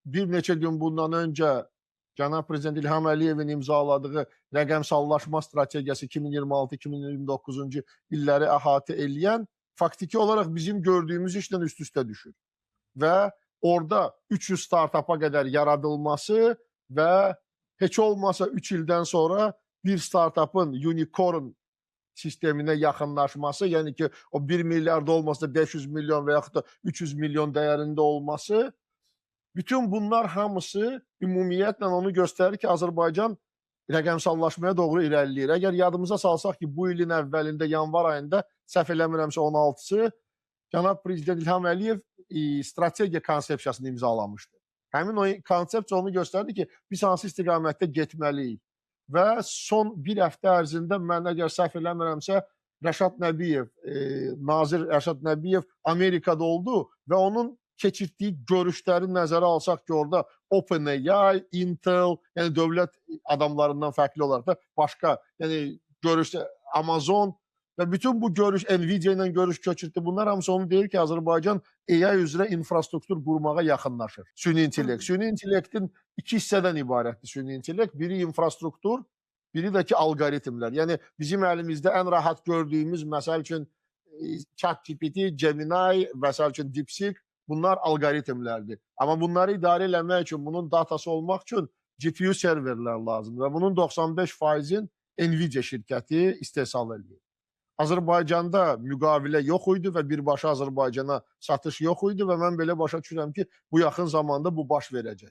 Bir neçə gün bundan öncə cənab prezident İlham Əliyevin imzaladığı rəqəmsallaşma strategiyası 2026-2029-cu illəri əhatə eləyən faktiki olaraq bizim gördüyümüz işlə üst-üstə düşür. Və orada 300 startapa qədər yaradılması və heç olmasa 3 ildən sonra bir startapın unicorn sisteminə yaxınlaşması, yəni ki, o 1 milyard olmasa da 500 milyon və yaxud da 300 milyon dəyərində olması, bütün bunlar hamısı ümumiyyətlə onu göstərir ki, Azərbaycan rəqəmsallaşmaya doğru irəliləyir. Əgər yadımıza salsaq ki, bu ilin əvvəlində, yanvar ayında, səhv eləmirəmsə 16-sı, cənab prezident İlham Əliyev strategiya konsepsiyasını imzalamışdı. Həmin o konsepsiya onu göstərdi ki, biz hansı istiqamətdə getməliyik. Və son bir həftə ərzində mən əgər səhv eləmirəmsə, Rəşad Nəbiyev, nazir Rəşad Nəbiyev Amerikada oldu və onun keçirtdiyi görüşləri nəzərə alsaq ki, orada OpenAI, Intel, yəni dövlət adamlarından fərqli olaraq da başqa, yəni görüş Amazon və bütün bu görüş Nvidia ilə görüş keçirtdi. Bunlar hamısı onu deyir ki, Azərbaycan AI üzrə infrastruktur qurmağa yaxınlaşır. Süni intellekt. Süni intellektin iki hissədən ibarətdir süni intellekt. Biri infrastruktur, biri də ki alqoritmlər. Yəni bizim əlimizdə ən rahat gördüyümüz məsəl üçün ChatGPT, Gemini, məsəl üçün DeepSeek, bunlar alqoritmlərdir. Amma bunları idarə eləmək üçün, bunun datası olmaq üçün GPU serverlər lazımdır və bunun 95%-in Nvidia şirkəti istehsal edir. Azərbaycanda müqavilə yox idi və birbaşa Azərbaycana satış yox idi və mən belə başa düşürəm ki, bu yaxın zamanda bu baş verəcək.